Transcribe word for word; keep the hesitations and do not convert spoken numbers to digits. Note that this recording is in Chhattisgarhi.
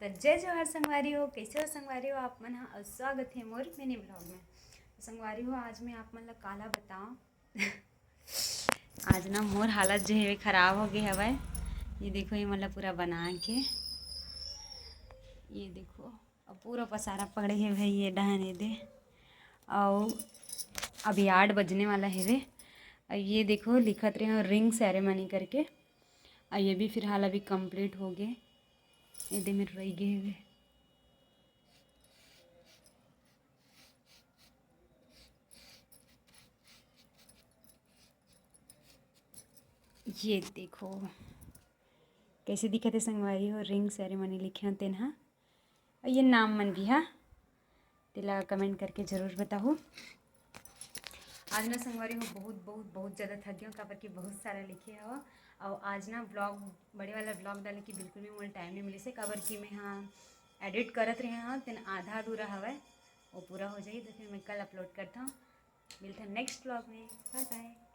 त जय जोहार संगवारी हो, कइसे हो संगवारी हो आप मन ह? अउ स्वागत हे मोर mini vlog में। संगवारी हो, आज मैं आप मन ला काला बताओं, आज ना मोर हालत जो हे खराब हो गे हवय। ये देखो, ये मन ला पूरा बना के, ये देखो, अब पूरा पसारा पड़े हे भाई, ये डहन ये दे, अउ अभी आठ बजने वाला हेवे। अउ ये देखो, लिखत रहे हो ring ceremony करके, अउ ये भी फिलहाल अभी complete हो गे। ये दे मेर रह गे हेवे। ये देखो, कइसे दिखत हे संगवारी हो, ring ceremony लिखे हो तेन ह। अउ ये नाम मन भी हा, तेला comment करके जरूर बताहू। आज ना संगवारी हो, बहुत, बहुत, बहुत ज़्यादा थक गया हूँ, काबर कि बहुत सारा लिखे हो। अउ आज ना vlog, बड़े वाला vlog डाले के बिल्कुल भी मोला time नहीं मिलिस हे, काबर कि मैं हा edit करत रहे हूँ, तेन आधा अधूरा हवय, वो पूरा हो जाही तो फिर मैं कल upload करता हूँ। मिलते हैं next vlog में, bye bye।